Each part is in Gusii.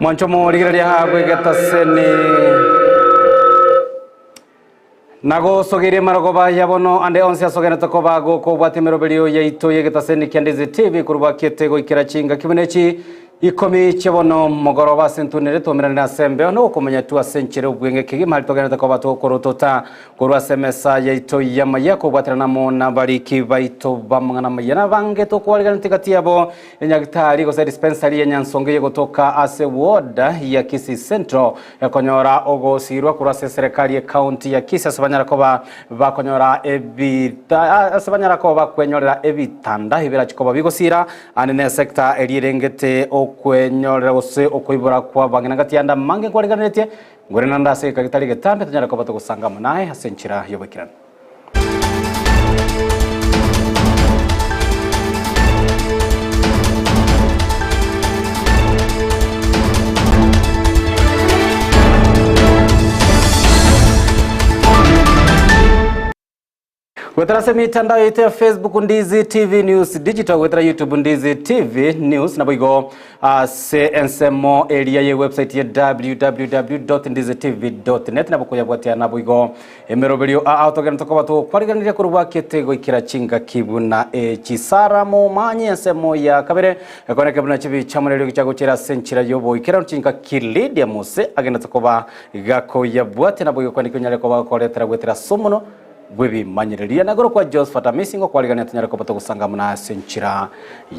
Mwancho morigereria bw'egetaseni Nagosogerie marogoba ya bono ande onsi asogenete koba gokobwatia emeroberio yaito y'egetaseni kia Ndizi TV korwa bwakiete goikera chingaki buna echi ikomi chia bono mogoroba ase ntunere twaumeranire ase embeo na ogokomanya tu ase enchera obweng'e kegima aria togenete koba tokorotota korwa ase emesa yaito y'amaya kobwaterana amo nabariki baito b'amang'ana amaya nabange tokwariganeti gati yabo Enyagitari gose dispensary ya Nyansonga eyegotoka ase ward ya Kisii Central ekonyora ogosiirwa korwa ase eserekari ye county ya Kisii ase banyara koba bakonyora ebita ase banyara koba bakwenyorera ebitanda ebirachi koba bigosiira ande ne sector eria erengete okwenyorera gose okoibora kwa abang'ina gati yande amange nkwarenganetie ngwere naende ase egeka getari getambe tonyare koba togosanga amo naye ase enchera y'oboikeranu. Goetera ase emitandao yaito ya Facebook Ndizi TV News Digital, goetera YouTube Ndizi TV News, naboigo Ase ensemo eria ye website ye www.ndizitv.net nabo koyabwatia naboigo emeroberio aa togenderete koba tokwariganiria korwa bwakete goikera chingaki buna echi. Sara Momanyi ensemo ya kabere ekoneke buna chibicha mono erio gicha gochera ase enchera y'oboikeranu chingaki Lydia Mose agenderete koba gakoyabwatia naboigo kwandiki onyare koba gokoretera goetera ase omonwa bw'ebimanyereria. Na igoro kwa Josephat Amisi ngokwarigania tonyare koba togosanga buna ase enchera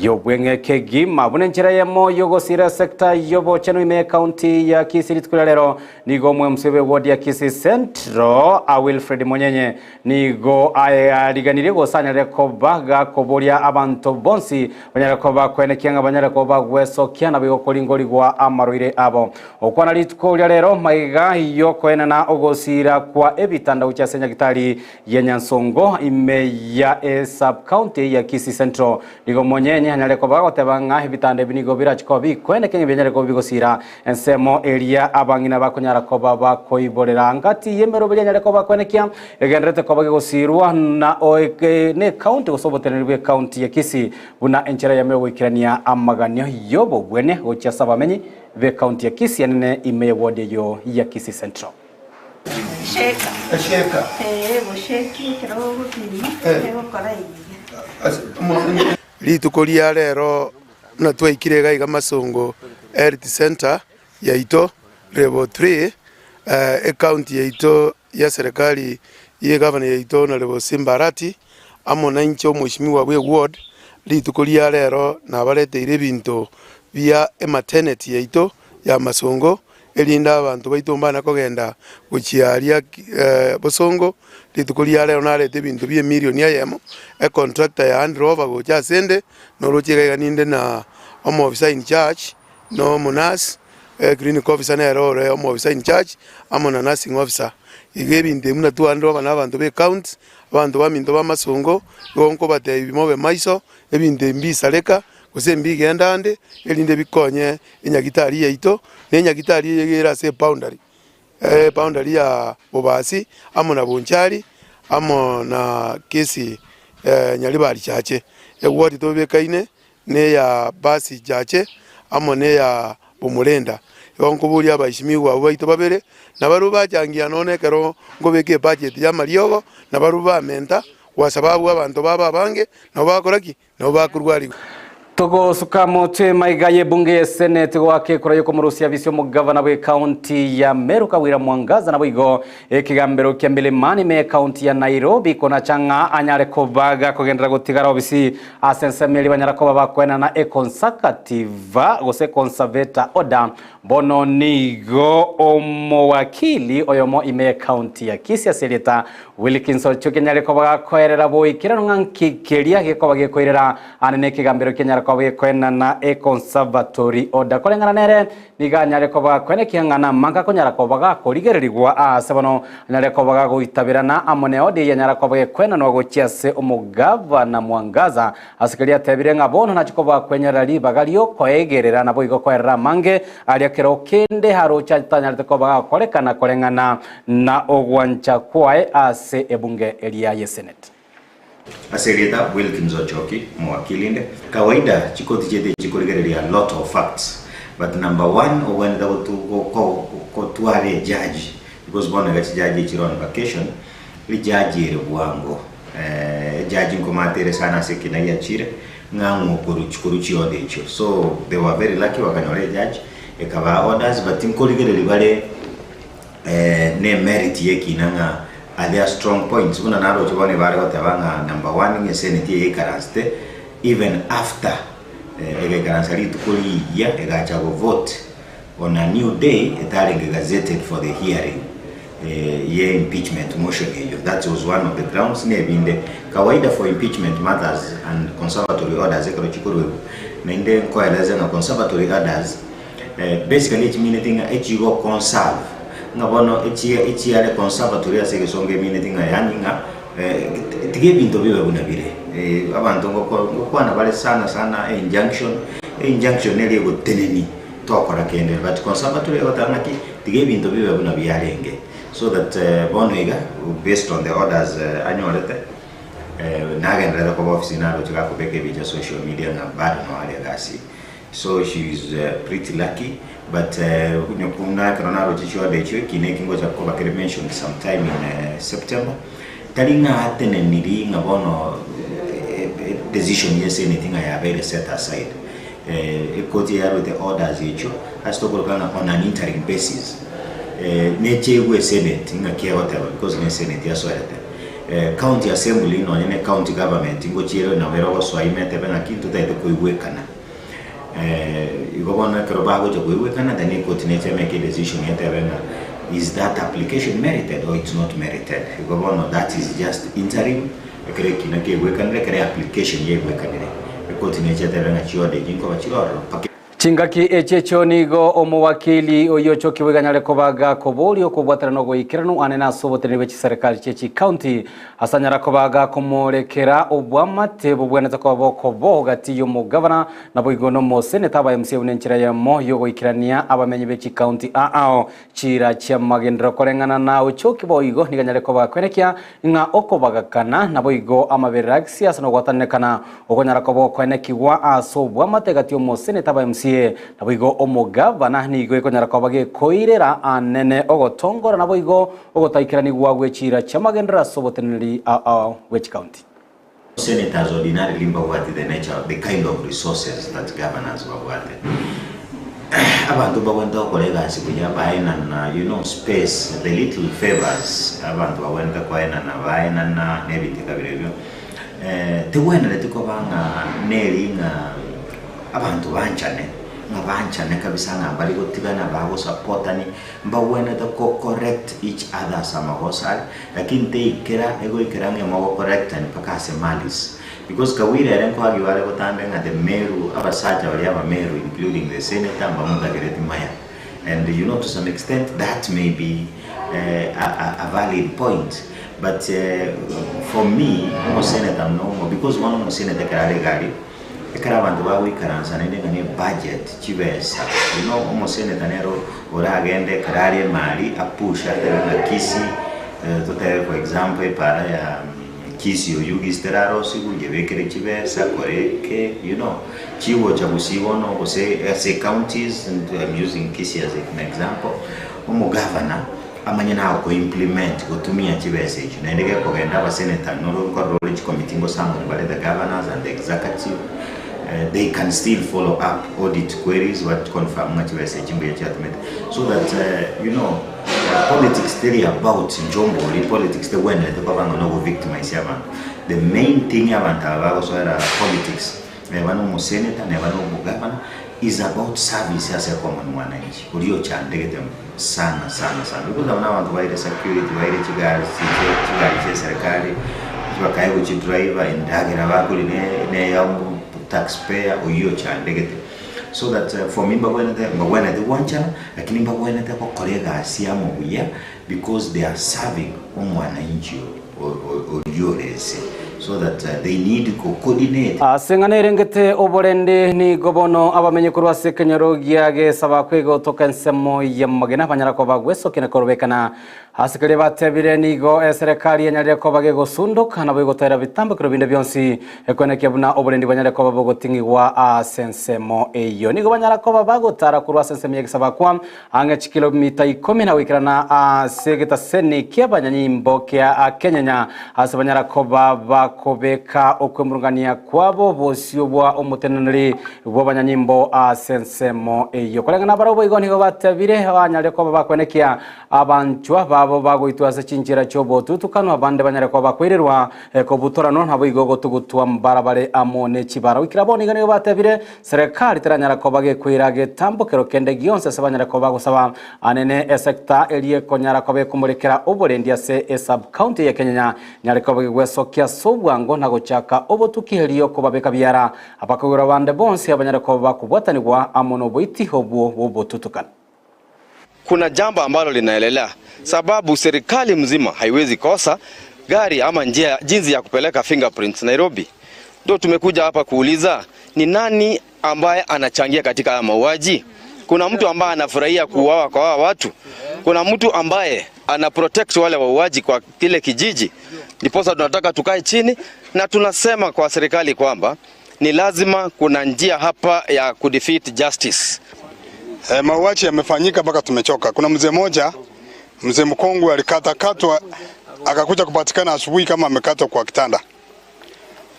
y'obweng'e kegima. Buna enchera eyemo y'ogosira esecta y'obochenu ime y'ecounty ya Kisii rituko ria rero nigo omwemc bwe ward ya Kisii Central a Wilfred Monyenye nigo aariganirie gose anyarire koba gakoboria abanto bonsi banyare koba koenekia ng'a banyare koba gwesokia naboigo koringorigwa amarwaire abo. Okwana rituko ria rero magega y'okoenana ogosiira kwa ebitanda gochia ase nyagitari ya Nyansongo ime ya esub-county ya Kisii Central. Nigo Monyenye anyare koba agoteba ng'a ebitanda ebi nigo birache koba bikoeneke ng'a bianyare koba bigosiira ensemo eria abang'ina bakonyara koba bakoiborera ngati y'emeroberi anyare koba akoenekia egendererete koba gegosiirwa na ne county gose oboteneneri bw'ecounty ya Kisii buna enchera eyemo y'ogoikerania amaganio y'obobwene gochia ase abamenyi b'ecounty ya Kisii enene ime ye ward eyio ya Kisii Central. Sheka. Esheka. Ee, gosheki ekero ogopima egokora iga. Rituko ria rero buna twaikire iga iga Masongo Health Centre yaito level 3 ecounty yaito ya serikali ye egavana yaito Honourable Simba Arati amo nainche omweshimiwa bwe ward rituko ria rero nabareteire ebinto bia ematernity yaito ya Masongo erinde abanto baito mbana kogenda gochia aria bosongo rituko ria rero narete ebinto bia emilioni eyemo econtractor ya hand rover gocha asende noroche iga iga ninde na omoofisa in charge na omonurse eclinic officer nere ore omoofisa in charge amo na nursing officer. Iga ebinto ebi buna twaanire bono na abanto ba ecounty, abanto baminto b'amasongo, igo nkobatebia mobe maiso, ebinto ebi mbisareka, gose mbigenda ande, erinde bikonye enyagitari yaito, na enyagitari eye iga ere ase eboundary, eboundary ya Bobasi amo na Bonchari, amo na Kisii Nyaribari Chache. Eward tobekaine. neya Basi Chache, amo neya Bomorenda. Igo nkoboria abaishimigwa abwo baito babere, nabarabwo bachangia nonya nekero nkobeka ebudget y'amariogo, nabarabwo bamenta, kwa sababu abanto babo abange nabo bakora ki? Nabo bakorwarigwa. Togosuka motwe maiga y'ebunge ye Senate goaka ekura y'okomorusia bisi omogavana bw'ecounty ya Meru Kawira Mwangaza naboigo ekegambero kia Milimani ime y'ecounty ya Nairobi konacha ng'a anyare koba gakogenderera gotigara obisi Ase ensemo eria banyara koba bakoenana ekonsakativa gose conservator order. Bono nigo omowakili oyomo ime y'ecounty ya Kisii ase erieta Wilkins Ochoki anyare koba gakoerera boikeranu ng'a nki keria gekoba gekoirera ande nekegambero kianyara koba gekoenana econservatory order. Koreng'ana nere Nigo anyare koba gakoenekia ng'a namange akonyara koba gakorigererigwa aase bono, anyare koba gagoitaberana amo neodi eyio anyara koba gekwenanwa gochia ase omogavana Mwangaza, ase keria atebire ng'a bono nachie koba gakwenyorera ribaga riokoegerera naboigo koerera amange aria kero kende aroche atanyarete koba gakorekana koreng'ana na ogwancha kwaye ase ebunge eria ye Senate. Ase erieta Wilkins Ochoki, omowakili inde, kawaida chikoti chiaito echi chikorigereria a lot of facts. But number one ogwenerete gotu go gotwara ejudge because bono iga chijudge echire on vacation, ejudge ere bwango ejudge nkomata ere sana ase ekina giachire ng'a ng'o okoru chikoru chiorder echio. So they were very lucky bakanyora ejudge ekabaa orders but nkorigereria bare ne merit y'ekina ng'a are there strong points buna naroche bono ebare goteba ng'a number one ng'a eseneti eye eikaransete even after egaikaransa rituko riiyia egacha go vote on a new day etarenge gazetted for the hearing ye impeachment motion eyio that was one of the grounds na ebinde kawaida for impeachment matters and conservatory orders ekero chikoruegwa naende nkoeleze ng'a conservatory orders Basically echimineti ng'a echigo conserve ng'a bono echi echiare conservatory ase egesongo emineti ng'a yaani ng'a tiga ebinto bibe buna bire. Abanto ngoko ngokwana bare sana sana einjunction, einjunction neri egoteneni tokora kende but conservatory egoteba ng'aki tiga ebinto bibe buna biarenge so that bono iga based on the orders anyorete nagenderete koba ofisi naroche gakobeka ebicha social media ng'a bado noare egasi. So she is pretty lucky but onye buna ekero naroche chiorder echio eki neki ngocha koba kere mentioned sometime in September tari ng'a ateneniri ng'a bono decision ya eseneti ng'a yabeire set aside ekoti eyarwete orders echio ase tokoroka ng'a on an interim basis nechegwe eseneti ng'aki egoteba because ne eseneti yasoerete county assembly nonye ne county government ngochia ere nabo ere ogosoa ime etebe ng'aki ntotagete koigwekana. Igo bono ekero bagocha koigwekana then ekoti neche emake edecision etebe ng'a is that application merited or it's not merited. Igo bono that is just interim ekero ekina keigwekanire ekero eapplication yaigwekanire ekoti neche etebe ng'a chiorder echi nkoba chire ororo mpaka. Chingaki echi echio nigo omowakili oyio ochokiwe iga anyare koba gakoboria okobwaterana ogoikeranu anene ase oboteneneri bwe chiserekari chie chicounty Ase anyara koba gakomorekera obwamate bobwenerete koba bokobo gati y'omogavana, naboigo nomoseneta aba MCA buna enchera eyemo y'ogoikerania abamenyi be chikaunti aao chiira chi'amagenderero koreng'ana na Ochoki boigo nigo anyare koba gakoenekia ng'a okobagakana naboigo amaberera a gisiasa na ogwatananekana okonyara koba gokoenekigwa ase obwamate gati y'omoseneta aba MCA naboigo omogavana nigo ekonyara koba gekoirera anene ogotongora naboigo Ogotaikeranigwa gwe chiira chi'amagenderero ase oboteneneri ao bwe chikaunti. Senators ordinarily mbabwati the nature, the kind of resources that governors babwate. Abanto mbabwenerete gokora egasi buya baenana you know space, the little favours abanto babwenerete koenana baenana na ebinto eka biria ebio. Tebwenereti koba ng'a neri ng'a abanto banchane, ng'a banchane kabisa ng'a mbari gotigana bagosapotani. Mbagwenerete ko correct each other ase amagoso aria, lakini teikera egoikera ng'a mogo correctani mpaka ase malice. Because Kawira ere nkoagiwa are botambe ng'a the Meru, abasacha baria aba Meru including the senator mbamotakereti maya. And you know to some extent that may be a, a, a valid point but for me omosenator nomo because bono omosenator ekero are iga aria, Ekero abanto bagoikaransa naende ng'a ne budget, chibesa, you know omoseneta nere oragende ekero are emari apushe atebe ng'a Kisii totebe for example epara ya Kisii Oyugis terarosiwu yebekere chibesa kore eke you know, chigocha gusii bono gose ase ecounties I'm using Kisii as an example, omogavana amanye nago ko implement gotumia chibesa echio naende gekogenda abasenator noro nkorora ore chicommittee ngosamoni bare the governors and the executive they can still follow up audit queries ba confirm ng'a chibesa echi mbuya chiatumete so that you know politics teri about inche ombori politics tegwenerete koba ng'a nogo victimize abanto the main thing abanto aba bagosoera politics Neba nomoseneta, neba nomogavana, is about service ase ecommon mwananchi oria ochandegete sana sana sana because aba nabanto baire security baire chigari chiche chigari chia eserekari bakaegwa chidriver endagera bakoria ne neya tax payer oyio ochandegete so that for me mbabwenerete mbabwenerete gwanchana lakini mbabwenerete gokora egasi amo buya because they are serving omwananchi oria ore ense so that they need go coordinate. Ase eng'ana erengete oborende nigo bono abamenyi korwa ase ekenyoro gia Gesaba kwegotoka ensemo y'amagena banyara koba gwesokia na korobekana. Ase keria batebire nigo eserekari enyarire koba gegosundoka nabo egotaera bitambokero binde bionsi ekoenekia buna oborendi bwanyare koba bogoting'igwa ase ensemo eyio. Nigo banyara koba bagotara korwa ase ensemo y'egesabakwa ang'e chikilomita ikomi na goikerana ase egetaseni ki'abanyanyimbo kia Kenyenya ase banyara koba bakobeka okwemurungania kwabo bosio bwa omoteneneri bw'abanyanyimbo ase ensemo eyio. Koreng'ana nabarabwo boigo nigo batebire banyare koba bakoenekia Abanchwa babo bagoitwa ase chinchera chi'obotutukanu, abande banyare koba bakoirerwa kobutoranwa, naboigo gotugutwa mbarabare amo ne chibara. Goikera bono iga nigo batebire, Serekari teranyara koba gekoira getambokero kende gionsi ase banyare koba bagosaba anene esecta eria ekonyara koba ekomorekera oborendi ase esub-county ya Kenyenya nyare koba gegwesokia ase obwango na gochaka obotuki erio kobabeka biara abakoigorwa bande bonsi abanyare koba bakobwatanigwa amo noboiti obwo bw'obotutukanu. Kuna jambo ambalo linaelelea sababu serikali mzima haiwezi kosa gari ama njia jinsi ya kupeleka fingerprints Nairobi. Ndio tumekuja hapa kuuliza ni nani ambaye anachangia katika haya mauaji? Kuna mtu ambaye anafurahia kuuawa kwa hawa watu? Kuna mtu ambaye ana protect wale wauaji kwa kile kijiji? Ndiposa tunataka tukae chini na tunasema kwa serikali kwamba ni lazima kuna njia hapa ya kudefeat justice. E, mauaji yamefanyika mpaka tumechoka. Kuna mzee mmoja, mzee mkongwe alikatakatwa akakuja kupatikana asubuhi kama amekatwa kwa kitanda.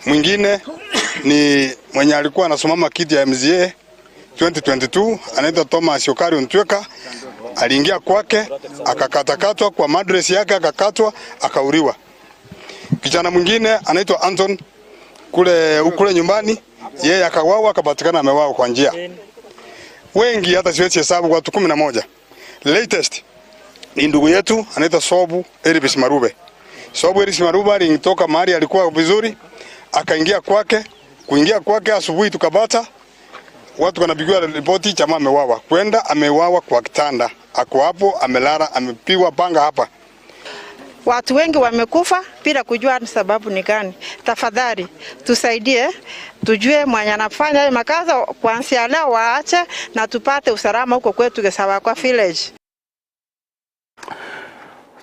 Mwingine ni mwenye alikuwa anasimama kiti ya MCA 2022 anaitwa Thomas Okari Ntweka, aliingia kwake akakatakatwa kwa madresi yake akakatwa akauriwa. Kijana mwingine anaitwa Anton kule kule nyumbani, yeye akawawa akapatikana amewawa kwa njia wengi hata siwezi hesabu watu 11. Latest ni ndugu yetu anaitwa Sobu Elvis Marube. Sobu Elvis Marube alitoka mahali alikuwa vizuri, akaingia kwake. Kuingia kwake asubuhi tukabata watu wanapigiwa ripoti chama amewawa. Kwenda amewawa kwa kitanda. Ako hapo amelala amepigwa panga hapa. Watu wengi wamekufa bila kujua ni sababu ni gani. Tafadhali tusaidie, tujue mwenye anafanya hayo makaza kuanzia leo waache, na tupate usalama huko kwetu Gesabakwa village.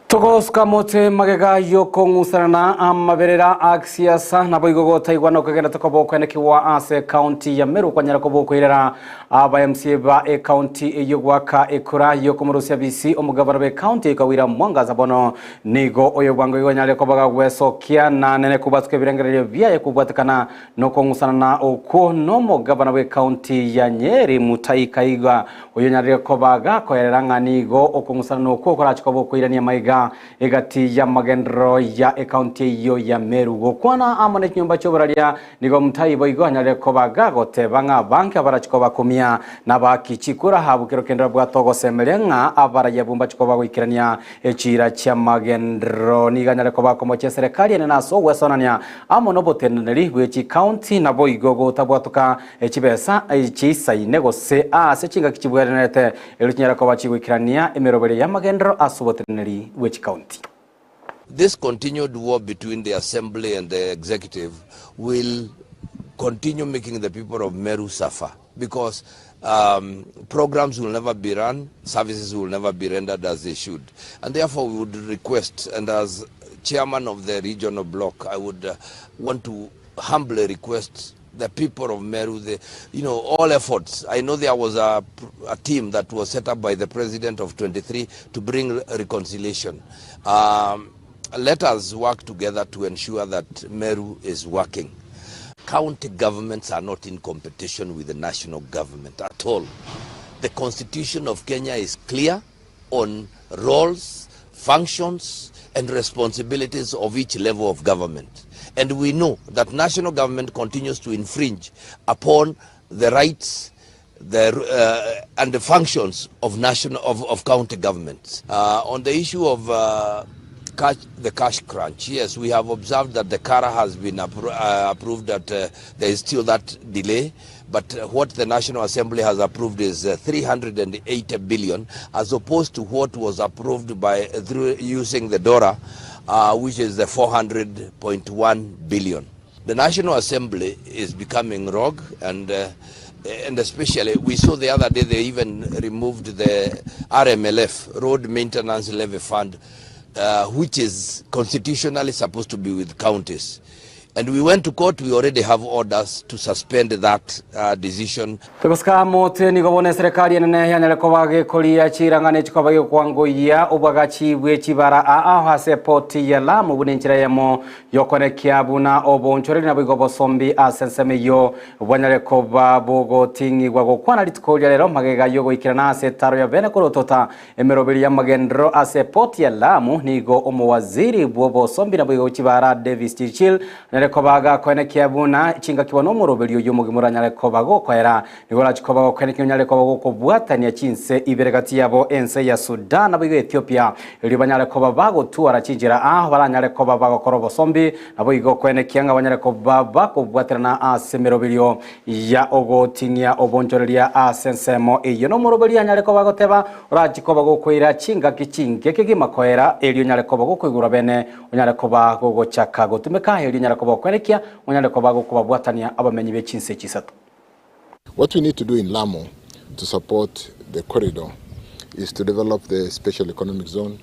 Togosuka mote magega yokong'usana amaberera a siasa nabo igo gotaigwana okogenda tokoba okwenekiwa ase county ya Meru kwanyara koba okoirera aba MCA ba ecounty eyo gwaka ekura yokomorusia bisi omogabana ba ecounty ekawira mwangaza bono nigo oyo bwango igo nyare kobaga gwesokia na nene kubatuka ebirengererio biaye kobwatekana nokong'usana na okwo nomogabana bwa ecounty ya Nyeri Mutahi Kahiga oyo nyarire koba gakoerera ng'a nigo okong'usana nokwo korachi koba okoirania maiga egati ya magendero ya ekaunti eyo ya Meru gokwana amo na echinyomba chioboraria nigo Mutahi boigo anyarire koba gagoteba ng'a abange abarachi koba komia na abakichikura habukero kende babwate ogosemeria ng'a abaraiya abwo mbachi koba goikerania echira chia magendero nigo anyare koba akomochia eserekari ene nase ogwesonania amo na oboteneneri bwe chikaunti naboigo gotabwatoka echibesa chisaine gose ase chingaki chibwenerete erio chinyare koba chigoikerania emeroberi y'amagenderero ase oboteneneri bwe chikaunti. This continued war between the assembly and the executive will continue making the people of Meru suffer because programs will never be run, services will never be rendered as they should. And therefore we would request, and as chairman of the regional bloc, I would want to humbly request the people of Meru, all efforts. I know there was a team that was set up by the president of 23 to bring reconciliation. Let us work together to ensure that Meru is working. County governments are not in competition with the national government at all. The Constitution of Kenya is clear on roles, functions, and responsibilities of each level of government. And we know that national government continues to infringe upon the rights and the functions of county governments. On the issue of the cash crunch, yes, we have observed that the CARA has been approved, that there is still that delay, but what the National Assembly has approved is 380 billion, as opposed to what was approved by through using the DORA, which is the 400.1 billion. The National Assembly is becoming rogue, and And especially we saw the other day they even removed the RMLF, Road Maintenance Levy Fund, which is constitutionally supposed to be with counties. And we went to court, we already have orders to suspend that decision. Togosika mote nigo bono eserekari enene yanyare koba gekoria chirang'ana echi koba gekwangoyia obwagachi bwe chibara aa ase epoti ya Lamu buna enchera eyemo Yokonekia buna obonchoreri naboigo obosombi ase ensemo eyio bwanyare koba bogoting'igwa gokwana rituko ria rero magega y'ogoikerana ase etaro ya bene korotota emeroberi y'amagenderero ase epoti ya Lamu. Nigo omowaziri bw'obosombi naboigo chibara Davis Chirchir anyare koba gakoenekia buna chingaki bono omoroberi oyio omogima oranyare koba gokoera nigo orachi koba gokoenekia onyare koba gokobwatania chinse ibere gati yabo ense ya Sudan naboigo Ethiopia Erio banyare koba bagotwara chinchera aa baranyare koba bagokora obosombi, naboigo koenekia ng'a banyare koba bakobwaterana ase emeroberio ya ogoting'ia obonchoreria ase ensemo eyio. Nomoroberio anyare koba agoteba, Orachi koba gokoira chingaki chinke kegima koera, erio onyare koba gokoigurwa bene, onyare koba gogochaka gotumeka, erio onyare koba okoenekia, onyare koba gokobabwatania abamenyi be chinse chisato. What we need to do in Lamu to support the corridor is to develop the special economic zone,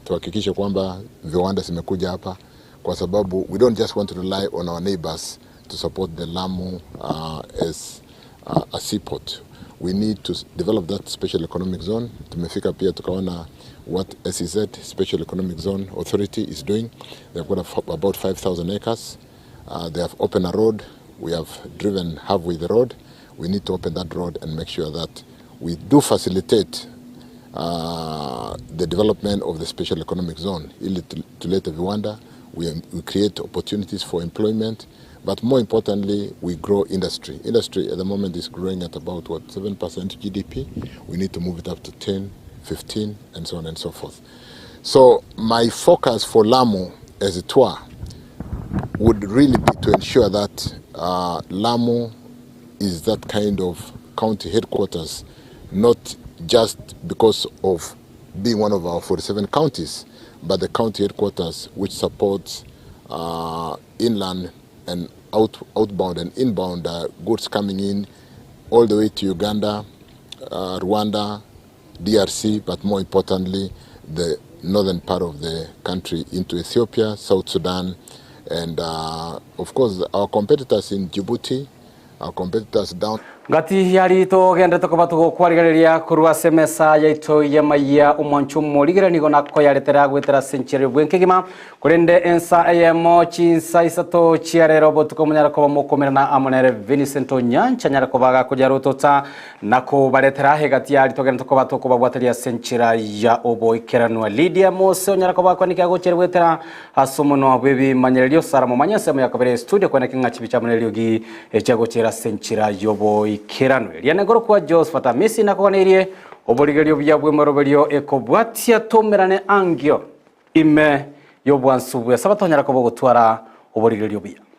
tuhakikishe kwamba viwanda zimekuja hapa kwa sababu we don't just want to rely on our neighbors to support the Lamu as a seaport. We need to develop that special economic zone. Tumefika pia tukaona what SEZ, Special Economic Zone Authority is doing. They've got about 5,000 acres. They have opened a road. We have driven halfway the road. We need to open that road and make sure that we do facilitate the development of the special economic zone ili tulete viwanda, we create opportunities for employment, but more importantly, we grow industry. Industry at the moment is growing at about, what, 7% GDP. We need to move it up to 10, 15, and so on and so forth. So my focus for Lamu as a tour would really be to ensure that Lamu is that kind of county headquarters, not just because of being one of our 47 counties, but the county headquarters which supports inland and outbound and inbound goods coming in all the way to Uganda, Rwanda, DRC, but more importantly, the northern part of the country into Ethiopia, South Sudan, and of course our competitors in Djibouti, our competitors down. Ngati yari togenderete koba togokwarigereria korwa ase emesa yaito y'amaiya omwancho omorigere nigo nakoyaretera goetera ase enchera y'obwenkegima korende ensa eyemo chinsa isato chia rero botuko monyare koba mokomerana amo nere Vincent Onyancha anyare koba gakoria rotota Na kobaretera egati ya aria togenderete koba tokobabwateria ase enchera ya oboikeranwa. Lydia Mose onyare koba akwaneke agochia goetera ase omonwa bw'ebimanyererio. Sara Momanye ensemo ya kabere estudio kweneke ng'a chibicha amo neriogi echiagochera ase enchera y'oboikeranwa. Eria negorokwa Josephat Amisi nakoganeirie oborigerio buya bw'emeroberio ekobwatia tomerane angio ime y'obwansu bw'esabato onyare koba ogotwara oborigerio buya.